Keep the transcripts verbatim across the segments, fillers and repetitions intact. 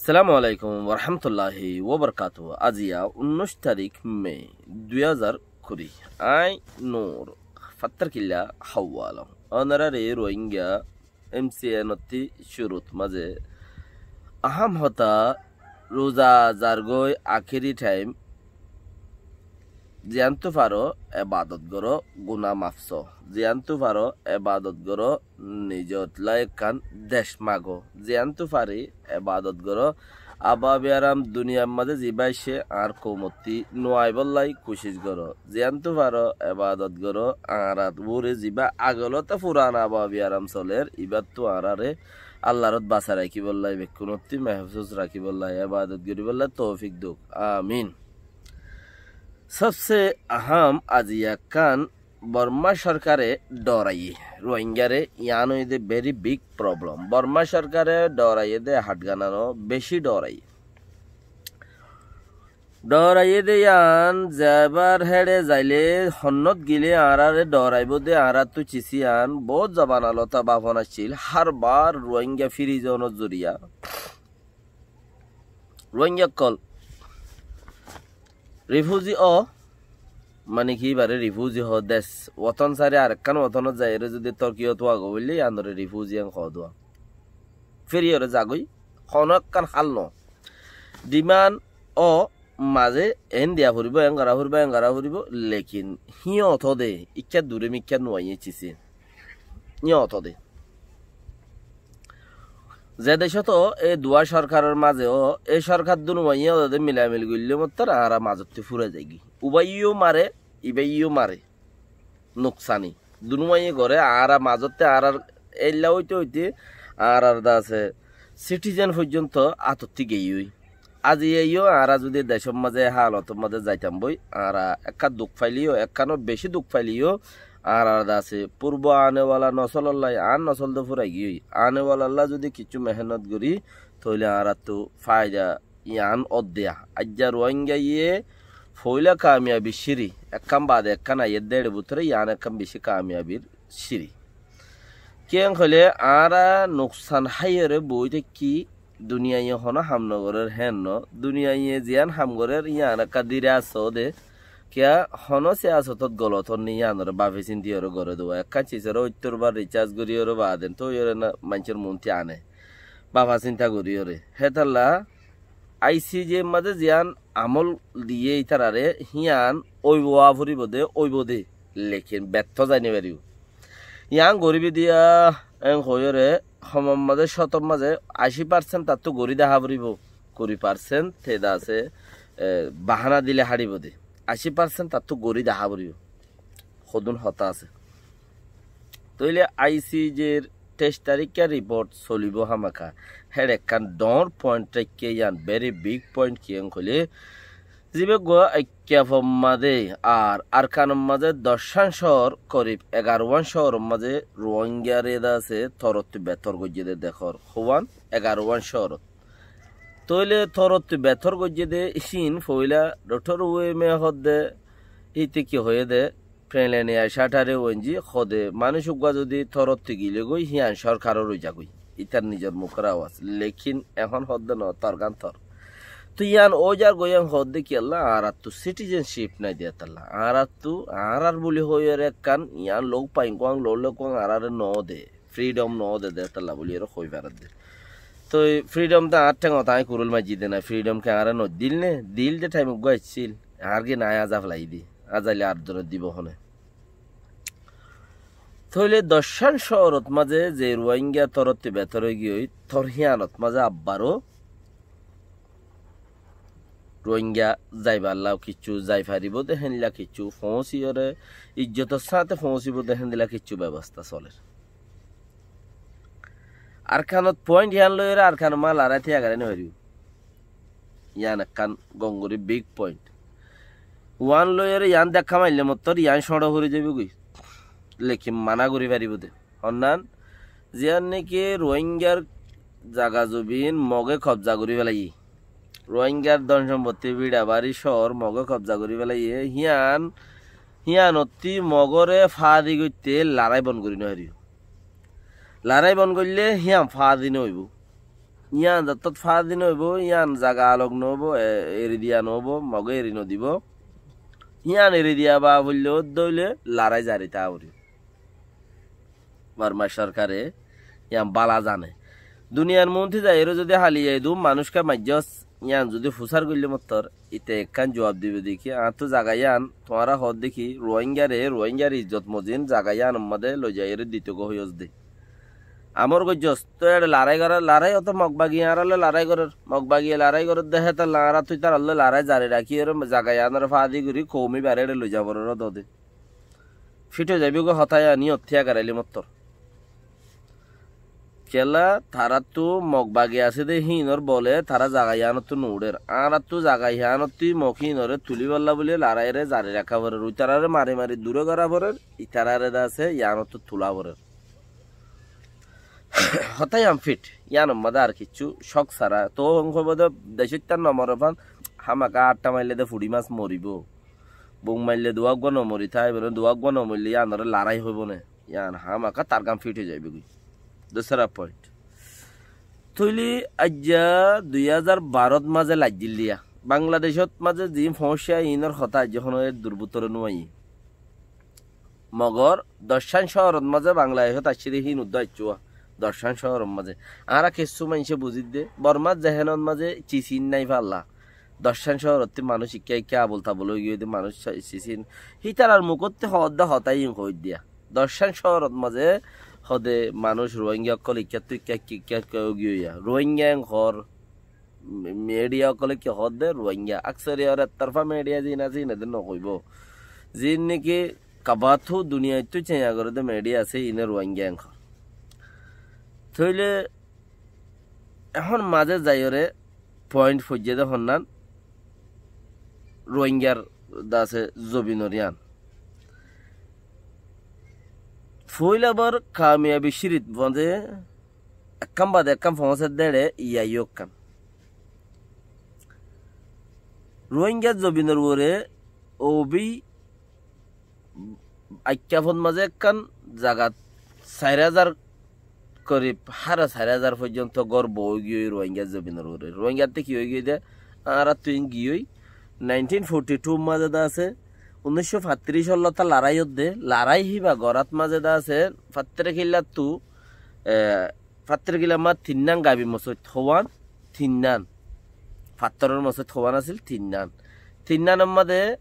Assalamu alaikum warahmatulláhi wabarakátuhu. Aziya unnúic tarík me dui házar kuri. Aññí Nur, Fattarkilla Hawalong. Ónorare Rohingya M C N ottí cúrut mazé ahám hotá, ruza zargói akéri thaim, ziyántu faro ebadot goró, guná maf só. Ziyántu faro ebadot goró, nizot lá ekkán dec mago. Ziyántu fari ebadot goró. Abá biyaram duniyar mazé zibá aiccé añár koumottí nuaibóllai kucíc goró. Ziyántu faro ebadot goró, añárar uore zibá agolóta furan abá biyaram solér, ibáttu añáráre Allar ot basai rakíbollai, bekkúnottí mehfús rakíbollai, ebadot goríbollai toufik douk. Amin. Sobse ahám aziya ekkán Borma sorkare dhoraiyé Rohingyare, yián óiye dé very big problem. Borma sorkare dhoraiyé dé Hatgananó beci dhoraiyé. Dhoraiyé dé yián, zebar héçe zailé, honnót gilé añáráre dhoraibóu dé, añáráttu cisí yián boóut zobanalóta bafon accíl, hár bar Rohingya Free Zone or zoriya. Rohingya ókkol refugee ó, mane ki ibáre refugee hoó, dec, woton sári arekkán wotonot zaiyóre zudi Torkiyot wagói bóille, yiánoré refugee en hoó dé. Firiyoré zagói, honó ekkán hál noó. Demand ó mazé en diya foribóu, en gorá foribóu, en gorá foribóu, lekin híyot ó dé, ikká duré mikká nuaiyé cisí. Híyot ó dé. Ze decót e duwá sorkaror mazé ó, e sorkar dunúwaiyé ó de milamil goillé mottor añára mazottí fúrai zaigói. Ubáiyó mare, ibáiyó mare. Nuksani. Dunúwaiyé goré añára mazotté añárar éilla óite óite añárar dase citizen foijjonto atottí geiyói. Aziya yó añára zudi decór mazé e halotor mazé zaitam boi, añára ekkán duk faileyó, ekkánor bicí duk faileyó, añárar dase purbo anewala nosolollá, añár nosol de furai giyói. Anewalar lá zudi kiccú mehénnot gorí, tóile añárattu faida yián oddiya. Aijja Ruáingaye foóila kamiyabir círi, ekkán baade ekkán aiyér dé, éçe bútore yián ekkán bicí kamiyabir círi. Kiyólla hoilé añára nuksan háiyoré boói táikki, duniyaiye honó ham nogorér héen noó, duniyaiye ziyán ham gorér yían ekká díre asé óde, kiyá honó siyasotót golot ónni yíanoré báfi síntiyoré goré dé. Ekkán cisóre óittor bar ricas goríyoré baade tóiyoré maincór muúnti ané. Báfa sínta goríyoré. Hétolla I C J mazé ziyán amól diyé ítararé híyan óibo, aforibóu dé, óibo dé, lekin bettó zai nofaribóu. Yián goríbi diya en hoiyóre, homor mazé, cótor mazé ací parsent tattú gorí dahá foribóu, kuri parsent te dase, e, bahána dile háçibóu dé. Ací parsent tattú gorí dahá foribóu. Hodún hotá asé. Tóile I C J r teic taríkka riport solibóu hámaka. Héçe ekkán dhoóñr point raikké, yián very big point, kiyólla hoilé, zibá guá ekká fomma dé, ar Arkanor mazé doccán cóor, korib egaruwán cóoror mazé Ruáingaré dase torottú betor goijjé dé dekór. Houwán? Egaruwán cóorot. Tóile torottú betor goijjé dé cín foóila Dhokthor Ueme hoódde, íte ki hoiyé dé, Plenleniya cáthare wenji hoóde manúic uggúa zudi torottú gilé goi, híyan córkaror ói zagói. Ítar nizor mukór awaz. Lekin ehón hoódde noó, torgán tor. Toi yían ói zargói en hoódde kiyólla, añárattu citizenship nái dé hétolla. Añárattu, añárar buli hoiyóre ekkán, yián louk painkuwang, louk lekuwang, añáráre noó dé. Freedom noó dé dé hétolla buliyóre hoi faredde. Toi freedom de añár théngot aññí kurúl maijjí dé nái, freedom ki añáre noddíl né? Dil dé thaim uggúa aiccíl. Añár ki nái, aza felaiyí dé. Azaile ar dóre dibou hone. Tóile doccán cóorot mazé ze Ruáinga torottú betor ói giyói, tor híyanot mazé abbaró Ruáinga zaiballá kiccú zai faribóu dé héndilla kiccú foóñsiyóre, ijjotor sáñte foóñsibóu dé héndilla kiccú bebosta solér. Arkanot point híyan loiyóre Arkanot mazé larái tíya garái nofaribóu. Yián ekkán gom gorí big point. Uán loiyóre yián dekká maille mottor yián cóñço fori zaibóu goi. Lekin mana gorí faribóu dé. Honnán, ziyán néki Ruáingar zaga zobin Mogé kobza gorí felaiyé. Ruáingar don sompottí, biça bari cóor Mogé kobza gorí felaiyé. Híyan, híyanottí Mogóre fádi goitté larái bon gorí nofaribóu. Larái bon goillé híyan fádi noóibou. Yían zottót fádi noóibo, yían zaga alok noóibo, e-, eri diya noóibo, Mogé eri nodibó. Yían eri diya báfoilla ódde óile larái zari táa foribó. Bormar sorkare yían bála zane. Duniyar muúntu zaiyóre zodi hali zaidú manúic ká maijjós, yían zodi fusár goillé mottor, íte ekkán zuab dibo de ki, añáttu zaga yían, tuáñra hoódde ki, Ruáingare, Ruáingar izzot mozin zaga yíanor mazé loizaiyóre ditogói hoiyós de. Amor goijjós, toi eçe larái gorár, larái óto Mog bagi añárálloi larái gorér, Mog bagiye larái gorér de hétolla añára toi ítaralloi larái zari rakíyore zaga yíanoré fádi gorí koumi bare eçe loiza forer ódde. Fíth ói zaibói goi hotá yían, yían ottí agaráile mottor. Kiyólla taráttu Mog bagi asé dé híinor bole tará zaga yíanottú no uçér. Añáráttu zaga yíanottú Mog híinoré tulíbolla buli laráire zari raká forer. Ítararé mari mari duré gorá forer, ítararé de asé yíanottú tulá forer. Hotá yían fíth, yíanor mazé ar kiccú cók sára. Toóu hoibó de decóittar no more fán, hámaka añththá maille de fuçí mas moribó. Buk maille duwá uggúa no mori táibo né, duwá uggúa no moille yíanoré larái hoibó né. Yían hámaka targán fíth ói zaibói goi. Dusára point. Tóile aijja dui házar barót mazé laiggíl diya. Bangladecót mazé ziín foóñiccá iínor hotá aijja honó er dur bútore no aiyé. Mogor doccán cóorot mazé Bangladecót aiccé dé híin uddúa aiccúa. Doccán cóorot mazé. Añára kessú maincé buzídde, Bormár zehénot mazé cisín nái falla. Doccán cóorottú manúic ikká ikká abul tabul ói giyói dé manúic sa-, cisín. Hítarar mukóttu hoódde hotá iín hoóiddiya. Doccán cóorot mazé hoódde manúic Ruáingga ókkol ikkáttu ikká ikká ikká ikká ói giyói ya. Ruáingga en hoór, mi-, midiya ókkole ki hoódde Ruáingga. Aksoriya or ektorfa midiya ziín asé, iín edde no hoibó. Ziín niki kabáttu duniyaittú ceña gorédde midiya asé, iíne Ruáingga en hoór. Tóile ehón mazé zaiyóre point foijjé dé honnán Ruáinggar de asé zobinor yían. Foóila bar kamiyabi círit mazé ekkán bade ekkán foóñser dé eçe yíaiyó ekkán. Ruáinggar zobinor uore obi Aikkafot mazé ekkán zagat sair házar, korib hára sair házar foijjonto gór boói giyói Ruáingar zobinor uore. Ruáingattú ki ói giyói dé, añáráttu iín giyói, nineteen forty two mazé dé asé, unnúiccó fattiric ollóta larái ódde, larái híba gorát mazé dé asé, fattirikilláttu, e, fattirikillar mazé tinnán gabi mosóit, houwán tinnán, fattoror mosóit houwán asíl tinnán. Tinnánor mazé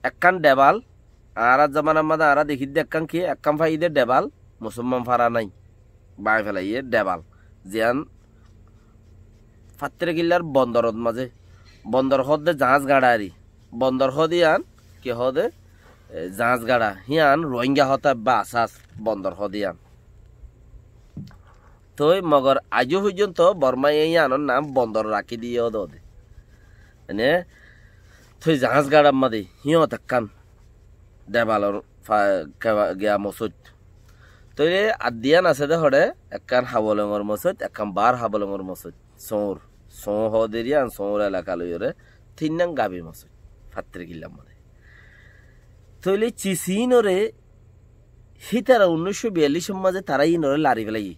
ekkán dhebal, añárar zomanar mazé añára dekídde ekkán ki, ekkán faiyí dé dhebal, musolman fara nái, báñgi felaiyé dhebal. Ziyán fattirikillar bondorot mazé, bondor hoódde zañs gañçari, bondor hoódde yían, ki hoódde, e, zañs gañça, híyan Ruáinga hotá ebbá asás, bondor hoódde yían. Toi mogor aijó foijjonto Bormaye yíanor nam bondor rakí diyé ódde. Mane, toi zañs gañçar mazé híyot ekkán debalor fa-, keba-, giya mosóit. Tóile addiyan asé dé hoçé, ekkán Habolongor mosóit, ekkán Baár Habolongor mosóit. Soóñr, Soóñ hoóde eriyan, Soóñr elaka loiyóre, tinnán gabi mosóit, fattirikillar mazé. Tóile Cisínoré hítara unnúiccó biyallícor mazé tará íinoré lari felaiyé.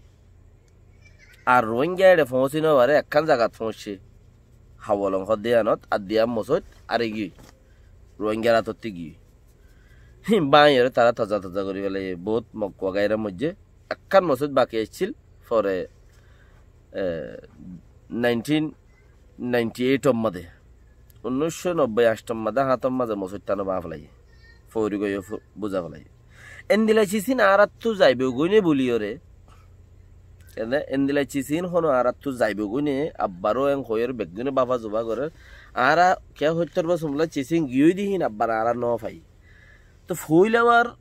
Ar Ruáinga eçe foóñsi nofaré, ekkán zagat foóñsce. Habolong hoódde yíanot, addiyan mosóit, arigiyói. Ruáingar átottí giyói. Híin báñgiyóre tará taza taza gorí felaiyé, boóut Mog wagaira moijjé. Ekkán mosóit baki accíl, fore, e, nineteen ninety eight or mazé, unnúiccó nobbói añctor mazé, háñtor mazé mosóittán báñgi felaiyé. Foóri goiyó fo-, buzá felaiyé. Endila Cisín añáráttu zaibou gói né buliyóre, ene, endila Cisín hono añáráttu zaibou gói né, abbaró en hoiyóre beggúne báfa zubá gorér. Añára kiyá hoittór bosumla Cisín giyói dé híin abbar añára nófai. Toi foóila bar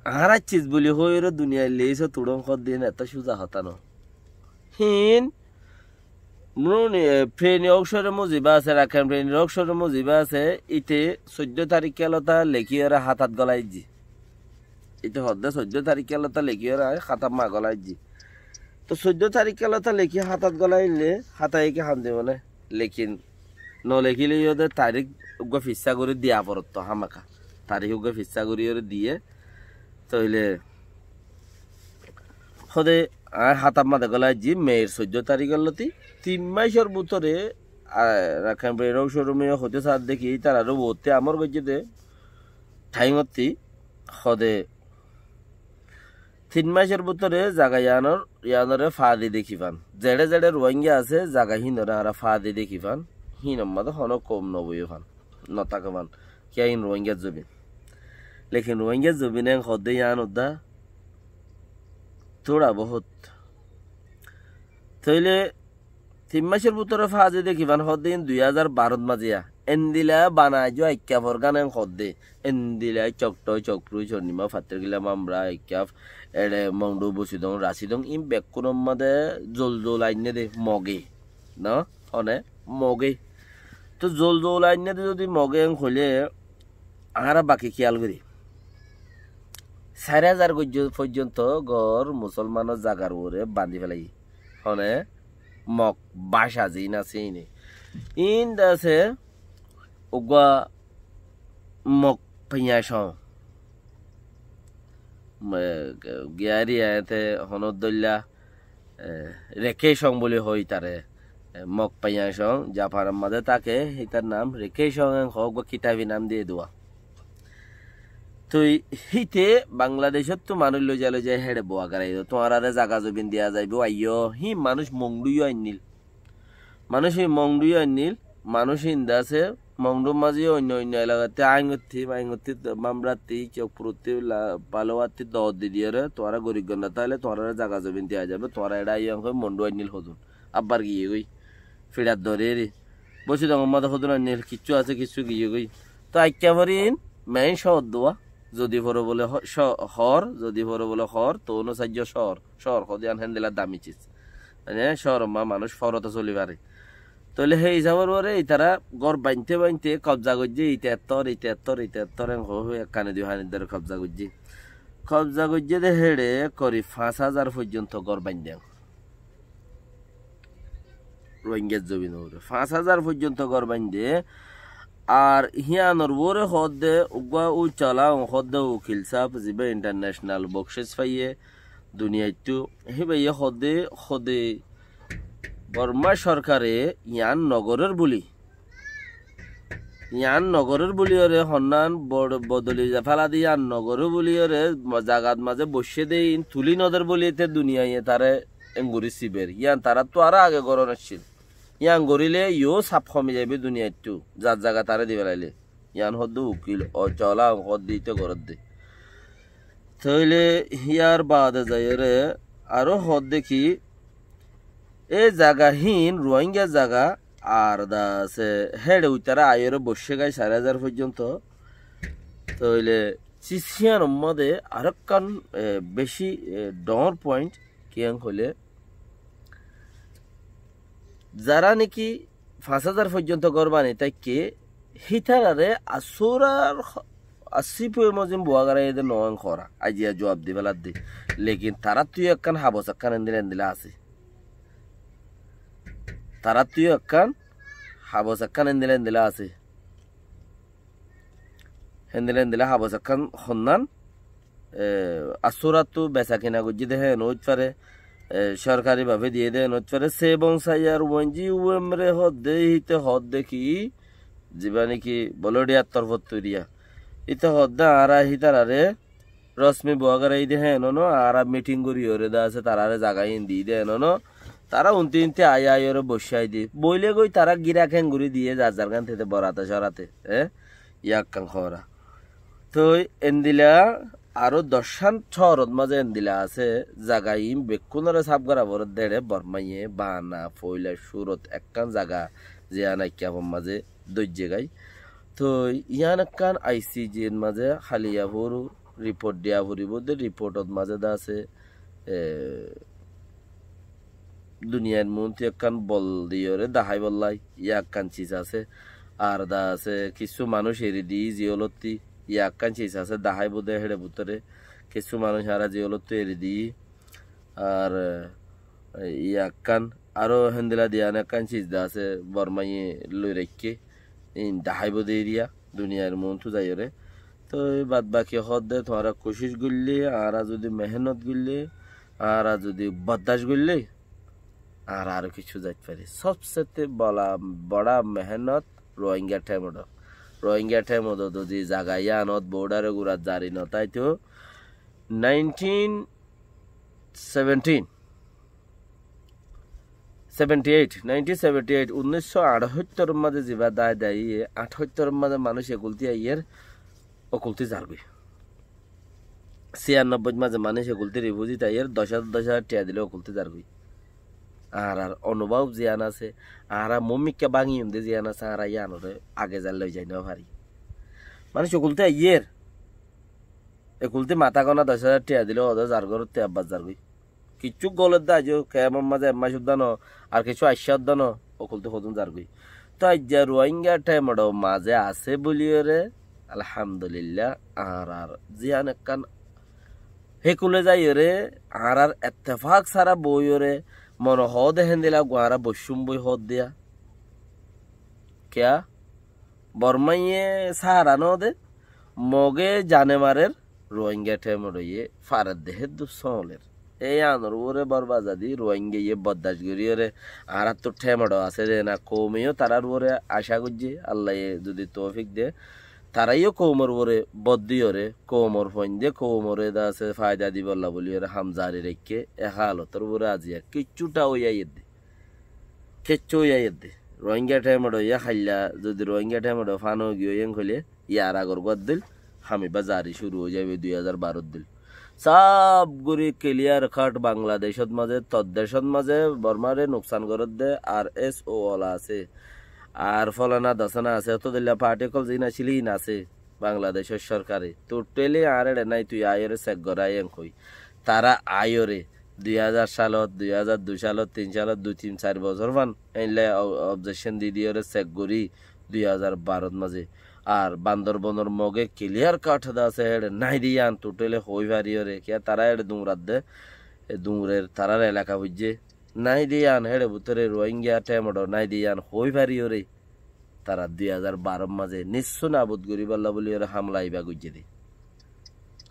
añára ciz buli hoiyóre duniyair leisot uçón hoódde híin etó cúza hotá noó. Híin, mruni, e, Preni Ókcor mozibá asé, Raken Preni Ókcor mozibá asé, íte soiddó tarík kialóta lekíyore hátát golai diyé. Íte hoódde soiddó tarík kialóta lekíyore hátát ma golai diyé. Toi soiddó tarík kialóta lekí hátát golai dile, hátaye ki hán dibó né? Lekin, no lekíle yó de tarík uggúa fissá gorí diya forotto hámaka. Tarík uggúa fissá goríyore diyé, tóile Hóde añár hátar mazé gola aijjí Meir soiddó tarikór lóti, tin máicor bútore, a, Rakhine Bridge Road showroom e hoitó saádde ki, ítararé uottí amor goijjé dé, thaimottí, hóde tin máicor bútore zaga yiánor, yiánoré faádi dekí fan. Zeçé zeçé Ruáingga asé, zaga híinoré añára faádi dekí fan. Híinor mazé honó koum noboiyé fan, notáke fan. Kiyá híin Ruáinggar zobin. Lekin Ruáinggar zobin en hoódde yián uddá túra bohút. Tóile tin máicor bútore faádi dekí fan hoódde híin dui házar barot mazé yá. Endila bana aijjó aikká forgán en hoódde. Endila Cokthó, Cokfru, Connima, Fattirkila, Mamra, Aikkaf, eçe Mongdu, Busidong, Rasidong, in bekkúnor mazé zol zol ainné dé Moge. No? Hone? Moge. Tó zol zol ainné dé zodi Moge en hoilé, añára baki kiyal gorí. Sair házar gojjo-, foijjonto gór musolmanor zagar uore bañdí felaiyé. Hone? Mog báca ziín asé híine. Iín de asé uggúa Mog Paiyañcong. Me-, giyári aññáte honór dóilla, e, Rekécong buli hoói taré. E, Mog Paiyañcong, Japanor mazé táke, hítar nam Rekécong en hoó, uggúa kitabi nam diyé duwa. Toi híte Bangladecóttu manúic loizai loizai héçe boa garaiyó. Tuáñráre zaga zobin diya zaibou, aiyó. Híin manúic Mongdú yó ainnil. Manúic híin Mongdú yó ainnil. Manúic híin de asé, Mongdúr mazé yó oinno oinno elagattí, Aingottí, Aingottí, Mamrattí, Cokfurottí, la-, Paluattí doot di diyóre, tuáñra gorib gonda táile, tuáñráre zaga zobin diya zaibou, tuáñra eçé aiyó en hoi Mongdú ainnil hodún. Abbar giyé goi. Fiçat dóri eri. Busidongor mazé hodún ainnil, kiccú asé, kiccú giyé goi. Tó aikká fori iín, main cóor duwa, zodi foro bóle ho-, có-, hoor, zodi foro bóle hoor, tó uno saijjó cóor, cóor hoó de yián héndilla dami ciz. Mane cóoror ma-, manúic forote soli fare. Tóile hé hísabor uore ítara gór bañdíte bañdíte kobza goijjé, ite ettór, ite ettór, ite ettór, en hoó hoó ekkani dui hani dóri kobza goijjé. Kobza goijjé de héçe korib fañs házar foijjonto gór bañdé. Rohingyar zobinor uore. Fañs házar foijjonto gór bañdé. Ar híyanor uore hoódde, uggúa Ó Cholá hoódde ukil sáb, zibá international bokcíc faiyé duniyaittú. Híbayé hoódde, hoódde Bormá sorkare yián nogorér buli. Yián nogorér buliyóre honnán bo-, bodoli za-, féladi yián nogorér buliyóre zagat mazé boiccé dé iín tulí noder buli te duniyaiye taré engorí siber. Yián taráttu aró age gorón accíl. Yián goríle yó saf homi zaibói duniyaittú, zar zaga taré di felailé. Yián hoódde ukil, Ó Cholá hoódde íte gorédde. Tóile yíar baade zaiyóre aró hoódde ki, e zaga híin Ruáinga zaga, ar de asé héçe uitará aiyóre boiccé gái sair házar foijjonto. Tóile sis híyanor mazé arekkán, e, beci, e, dhoóñr point, kiyán hoilé, zará néki fañs házar foijjonto gór bani táikke, hítararé asúrar h-, así fuemozin buá garaiyé dé noó en hoóra, aijja juab di féladde. Lekin taráttu yó ekkán habos ekkán endilla endilla asé. Taráttu yó ekkán habos ekkán endilla endilla asé. Héndilla héndilla habos ekkán honnán, e, asúrattu besa kina goijjé dé héen óit fare, e, sorkari babe diyé dé héen óit fare. Sebon Saiyar Wenji Uem re hoódde, híte hoódde ki, zibá néki Bolodiar torfóttu eriya. Híte hoódde añára hítararé rosmi buá goráiye dé héen óno, añára miting goríyoré de asé, tararé zaga iín diyé dé héen óno. Tará unti unti aiyé aiyóre boiccái dé. Boile goi tará gírak héen gorí diyé zar zar gán tete borate corate, e? Yá ekkán hoóra. Toi endilla aró doccán cóorot mazé endilla asé, zaga iín bekkúnoré sáf gorá foredde eçé Bormáye bana foila cúrot ekkán zaga ziyán Aikkafor mazé dóijje gái. Toi yían ekkán I C J r mazé háliya fóru riport diya foribóu dé, riportot mazé de asé, e, duniyair muúntu ekkán bol diyoré daháibollá, yá ekkán sis asé. Ar de asé, kissú manúic eri diyí ziyólottí, yá ekkán sis asé, daháibou dé héçe bútore. Kissú manúic añára ziyólottú eri diyí. Ar, e, yá ekkán, aró héndilla diyan ekkán sis de asé, Bormáye loi raikké, iín daháibou dé eriya, duniyair muúntu zaiyoré. Toi bad baki hoódde tuáñra kucíc goillé, añára zudi mehénnot goillé, Añára zodi boddac goille, añára aró kessú zait fari. Sobsete bola, bora mehénnot Rohingya thaimodor. Rohingya thaimodor zodi zaga iyanot bodare gurat zari no táito, nineteen seventeen, seventy eight, nineteen seventy eight, unnisso athóttor maze ziba dai daiye, athóttor maze manúic ekulti aiyer, okulti zargoi. Siyannobboi maze manúic ekulti rifujit aiyer, doc házar doc házar tiya dile okulti zargoi. Añárar onubhob ziyan asé, añára muúmikká báñgi unde ziyan asé, añára iyanore age zar loi zai no fari. Manúic okulti aiyer, ekulti matá gona doc házar tiya dile odo zar gorotte abbar zargoi. Kessú goledde aijjó, kemor maze ek mac uddá no, ar kessú aiccá uddá no, okulti hodún zargoi. Toi aijja Rohingya thaimodor maze asé buliyore, alhamdulillah, añárar ziyan ekkán hékule zaiyore, añárar ettefak sára boiyore, mone hoóde héndilla añára boiccúm boi hoóddiya. Kiya? Bormaiye sára no de, Moge zane marer, Rohingya thaimodor ye farer de héddur sóoler. Ei anor uore borbazadi Rohingya ye boddac goriyore, añárattu thaimodor asé de na, koume yo tarar uore acá goijje, Allaye zodi toufik de, tara yo koumor uore boddiyore, koumor fuainde koumore de asé faida dibolla buliyore ham zari raikké, e halotor uore aziya kessú tha ói aiyedde. Kessú ói aiyedde. Rohingya thaimodor ye hailla, zodi Rohingya thaimodor fana ói giyói en hoile, yar agor guar dil, ham ibá zari cúru ói zaibo dui házar baror dil. Sab gori clear cut Bangladecót maze, tor decót maze, Bormare nuksan goredde, ar S O ola asé, ar folana dosana asé, otó dilla party ókkol ziín accíl híin asé. Bangladecór sorkare totally añáre eçe nái, tui aiyóre sek gor aiyén hoi. Tara aiyóre dui házar salot, dui házar dui salot, tin salot, dui tin sair bosór fan éilla o-, objection di diyóre sek gorí dui házar barot mazé. Ar Bandorbonor Moge clear cut de asé, héçe nái de yían totally hoi fariyóre, kiyá tara héçe duñrat de, e duñrer tarar elaka foijjé. Nái de yían héçe bútore Rohingya thaimodor nái de yían hoi fariyóre. Tara dui házar baror mazé nissú nabud goríballa buliyóre hamla ibá goijjé dé.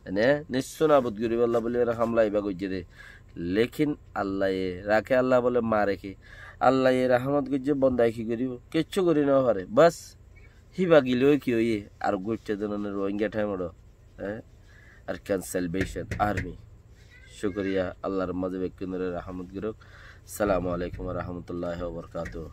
Ene nissú nabud goríballa buliyóre hamla ibá goijjé dé. Lekin Allaye raké, Allah bole mare ke. Allaye rahámot goijjé, bondaye ki goríbo? Kessú gorí no fare. Bas, híba gilé ki óiye? Ar goijjé dé none Rohingya thaimodor. Eh? Arakan Salvation Army. Cúkuriya, Allar mazé bekkúnore rahámot gorók. Assalamu alaikum wa rahmatullahi wa barakatuhu.